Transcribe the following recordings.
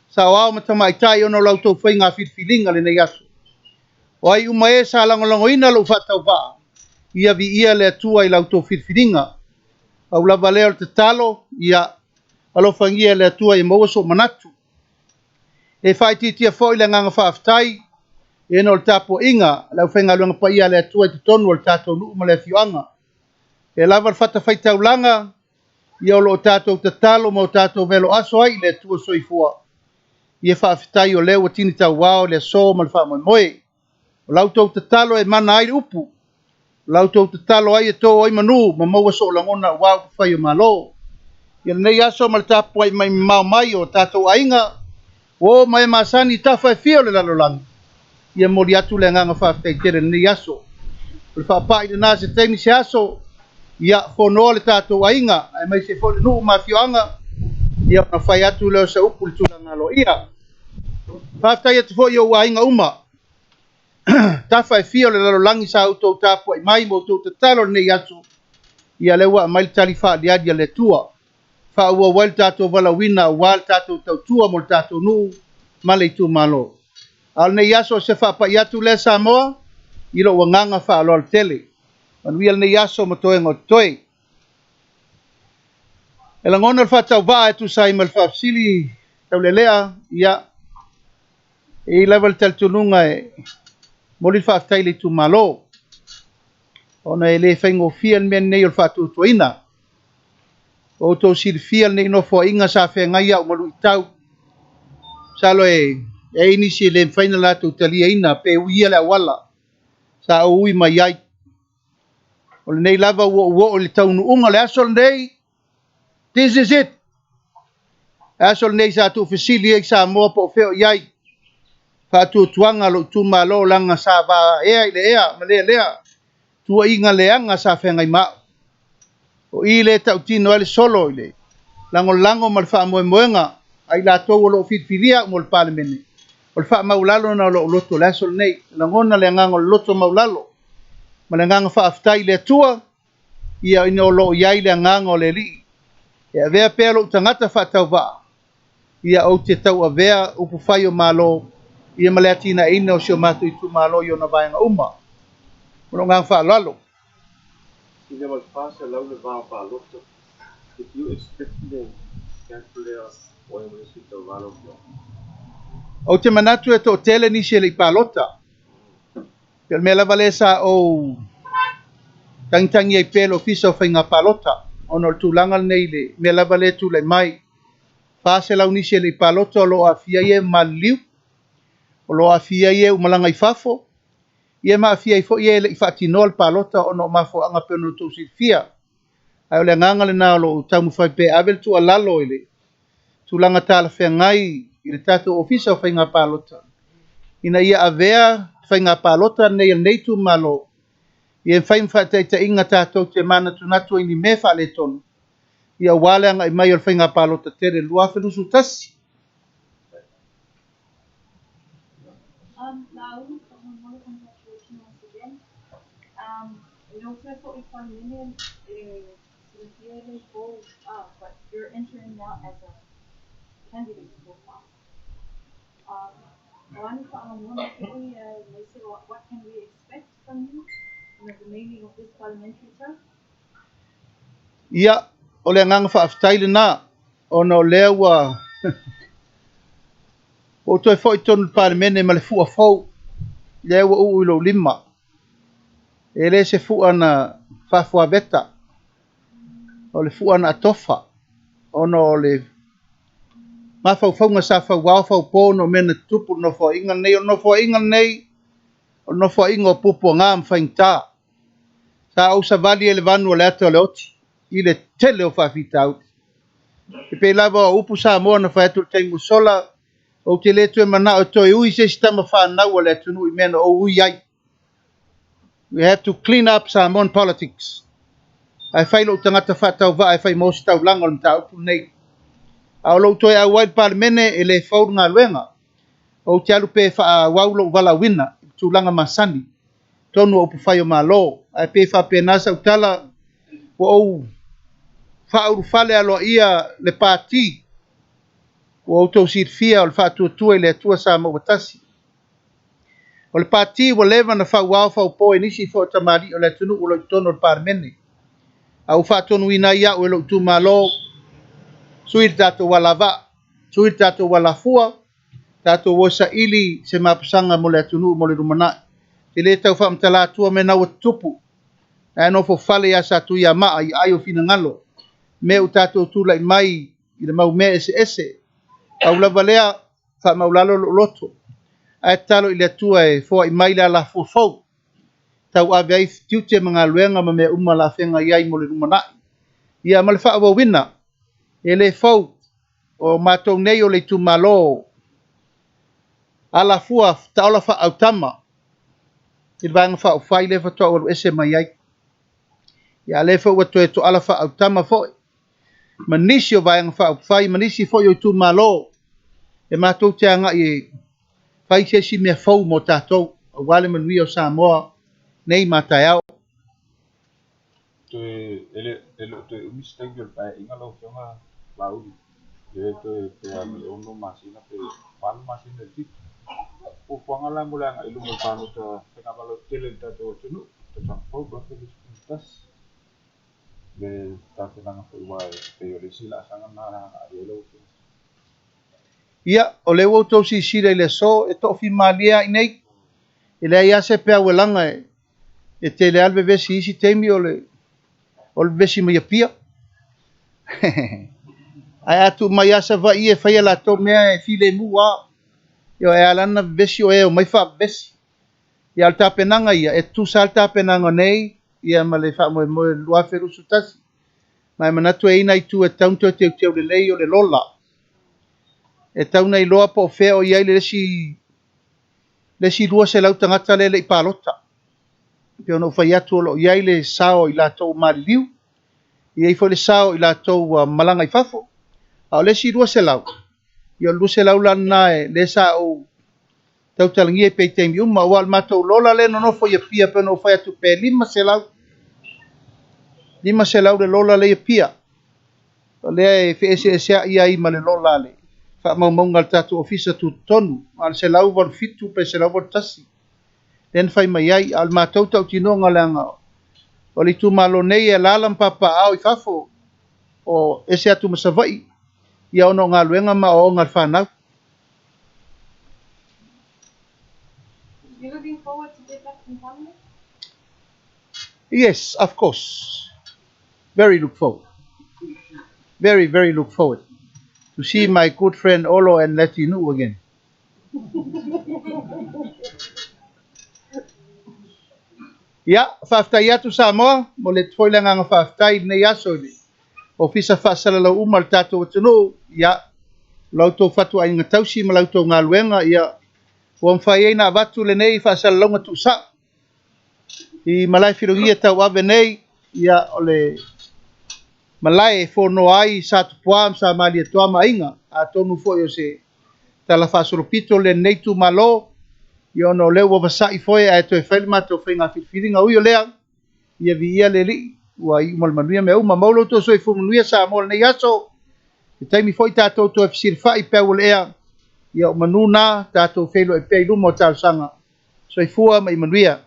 Saoao ma tamaitai ona o la outou faiga filifiliga i lenei aso. O ai uma e sa lagolagoina lou faatauvaa, ia viia le Atua i la outou filifiliga. Pau lava lea o le tatalo, ia alofagia e le Atua ia maua sou manatu. E faaitiitia foi le agaga faafetai ona o le tapuaiga a le aufaigaluega paia a le Atua i totonu o le tatou nuu ma le afioaga. E lava le fatafaitaulaga, ia o lo o tatou tatalo ma o tatou veloaso ai i le Atua Soifua. Ia faafetai o lea ua tini tauao le aso ma le faamoemoe. O la outou tatalo e mana ai upu, o la outou tatalo ai e to ai manu ma maua sou lagona aua upufai o Malo. Ia lenei aso ma le tapuai mai mamao mai o tatou aiga, uo ma e masani i tafa e fia o le lalolagi, ia momoli atu le agaga faafetai tele i lenei aso. O le faapai lena se taimi se aso, ia fonoa le tatou aiga, aemaise foi le nuu ma afioaga, ia ona fai atu lea o se upu i le tulaga aloaia. Faafetai atu foi i ou aiga uma, tafa e fia o le lalolagi sa outou tapuai mai ma outou tatalo i lenei aso, ia lea ua aumai le tali faaaliali a le Atua. Faaauau ai le tatou valaauina aua le tatou tautua mo le tatou nuu ma le itumalo. A o lenei aso, o se faapai atu lea Samoa i lou agaga faaaloalo tele. Manuia lenei aso ma toega o totoe. E lagona le faatauvaa e tusa ai ma le faafesili taulelea, ia, e i ai lava le talitonuga e momoli le faafetai i le itumalo, ona e le faigofie le mea lenei o le faatuatuaina. Ua outou silafia lenei nofoaiga sa feagai au ma luitau, masalo e i ai nisi e le mafai ona latou taliaina pe ui ia le auala sa ou ui mai ai. O lenei lava ua ou oo i le taunuuga o le aso lenei, this is it. Le aso lenei sa tuufesili ai Samoa po o fea o i ai faatuatuaga o lou itumalo, leaga sa vaea i le ea ma lealea tuuaiga leaga sa feagai ma au. O i lea e tautino ai le solo i le lagolago ma le faamoemoega a i latou o lo o filifilia au mo le Palemene. O le faamaualalo lena o lou loto i le aso lenei. Lagona le agaga o le loto maualalo ma le agaga faafetai i le Atua, ia ina o lo o i ai le agaga o le Alii e avea pea lou tagata faatauvaa, ia ou te tauavea upufai o Malo, ia ma le atinaeina o si o matou itumalo i ona vaega uma. Ma lou agaga faaaloalo. Ina ua 400 le va o palota, did you expect le gap lea o e ma se tauva lau? Ou te manatu e toatele nisi e le i palota. Pe o le mea lava lea sa ou tagitagi ai pea le Ofisa o Faiga Palota, ona o le tulaga lenei le mea lava lea tulai mai. 400 nisi e le i palota, o lo o aafia ai e maliliu, o lo o aafia ai e ua malaga i fafo, ia ma aafia ai foi e le i faatinoa le palota ona o mafuaaga pei ona outou silafia. Ae o le agaga lena o lo o taumafai pea e ave le tuualalo i le tulaga talafeagai i le tatou Ofisa o Faiga Palota, ina ia avea faiga palota nei a lenei itumalo ia fai ma faataitaiga tatou te manatunatu ai ni mea faaletonu, ia aua le agai mai o le faiga palota tele 2021. Laauli, congratulations once again. And also for Parliament, but you're entering now as a candidate for FAS. What can we expect from you in the remaining of this parliamentary term? Ia, o le agaga faafetai lena, ona o lea ua ou toe foi tonu le Palemene ma le fua fou, lea ua uu i lou lima. E le se fua na faafuaveta, o le fua na atofa, ona o le mafaufauga sa fauao faupo no mea na tutupu le nofoaiga lenei. O le nofoaiga lenei, o le nofoaiga o puapuaga ma faigata. Sa ou savali ai le vanu o le ata o le oti i le tele o faafitauli. E pei lava o upu Samoa na fai atu le taimi ua sola, ou te le toe manao e toe ui se isi tama fanau a le atunuu i mea na ou ui ai. We have to clean up Samoan politics. Ae fai lou tagata faatauvaa e fai mo se taulaga o le mataupu lenei. A o lou toe auai le Palemene e le fou le galuega. Ou te alu pe faaauau lou valaauina i tulaga masani tonu o upufai o Malo. Ae pe faapena sau tala, ua ou faaulufale aloaia le pati Ua outou silafia o le Faatuatua i le Atua sa maua tasi. O le Pati ua leva ona fauao faupo e nisi foi o tamalii o le atunuu o lo o i totonu o le Palemene, a ua faatonuina ai au e lou itumalo, sui le tatou alavaa, sui le tatou alafua, tatou o e saili se mapusaga mo le atunuu mo le lumanai. Ou te le tau faamatala atua mea na ua tutupu, la e nofofale ia Satuiamaa i aai o finagalo, mea ua tatou tulai mai i le mau mea eseese. Pau lava lea, faamaualalo lou loto, ae tatalo i le Atua e foai mai le alafua fou, tauave ai tiute ma galuega ma mea uma o le a feagai ai mo le lumanai. Ia ma le faaauauina, e le fou, o matou nei o le itumalo alafua taola faaautama i le Vaega Faaupufai lea faatoa ou alu ese mai ai. Ia a o lea foi ua toe toala faaautama foi ma nisi o Vaega Faaupufai ma nisi foi o itumalo e matou te agai e fai se isi mea fou mo tatou aua le manuia o Samoa nei ma taeao. Toe, e le, e le o toe umi se taimi o le Paeaiga lau Afioga Laauli, lea toe pe a ma le 6 masina pe 8 masina i le 7. Fuafuaga la mo le agai i luma o le palota faigamalo tele i le tatou atunuu, tausaga fou 2021. Le tapenaga foi aua e pei o le isi laasaga lena e agai i ai lau Afioga. Ia, o lea ua outou silasila i le aso, e toafimalie lava i inei. E leai lava se peau e laga e tele lava le vevesi i isi taimi o le vevesi mai Apia. Ae a tuu mai lava Savaii e fai a latou mea e filemu lava. Ioe, e ala ona vevesi o e omai faavevesi. Ia, a o le tapenaga ia, e tutusa lava le tapenaga nei ia ma le faamoemoe o le 2021. Ma e manatu e i ai nai itu e tatau ona toe teuteu lelei o le lola. E tatau ona iloa po o fea o i ai le isi 200 tagata lea e le i palota. E pei ona ou fai atu o lo o i ai le sao o i latou ua maliliu, e i ai foi le sao o i latou ua malaga i fafo. A o le isi 200, ia o le 200 la lena lea sa ou tautalagia pea i taimi uma, aua o le matou lola lea e nonofo i Apia, pei ona ou fai atu pe 500, 500 le lola lea i Apia. O lea e feeseeseai ai ma le lola a le faamaumauga a le tatou Ofisa Tutotonu, a o le 187 pe 181 lea na fai mai ai. A o le matou tautinoga leaga o le itumalo nei e alaala ma papaaao i fafo o ese atu ma Savaii, ia ona o galuega ma aoaoga a le fanau. You looking forward to get back in Parliament? Yes, of course. Very look forward. Very, very look forward to see my good friend Olo and Letinu again. Ia, faafetai atu Samoa, momoli atu foi le agaga faafetai i lenei aso i le Ofisa Faasalalau uma o le tatou atunuu. Ia, o la outou fatuaiga tausi ma la outou galuega, ia, ua mafai ai ona avatu lenei faasalalauga tuusao i malae filogia tauave nei, ia, o le malae e fonoa ai Satupua ma Samalietoa ma Aiga, atonu foi o se tala faasolopito lenei itumalo, ia ona o lea ua vasai foi ae toe fai le matou faiga filifiliga. Ui o lea, ia viia le Alii, ua iu ma le manuia mea uma. Maua lo outou soifua manuia Samoa i lenei aso. I taimi foi tatou toe fesilafai peau o le ea, ia o manu na tatou feiloai pea i luma o talosaga. Soifua ma ia manuia.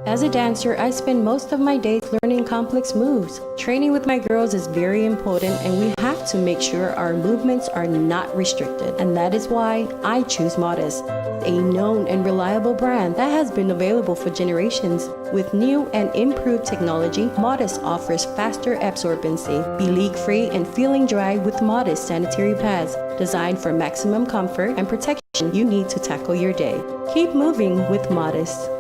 As a dancer, I spend most of my days learning complex moves. Training with my girls is very important, and we have to make sure our movements are not restricted. And that is why I choose Modest, a known and reliable brand that has been available for generations. With new and improved technology, Modest offers faster absorbency. Be leak-free and feeling dry with Modest sanitary pads, designed for maximum comfort and protection. you need to tackle your day. Keep moving with Modest.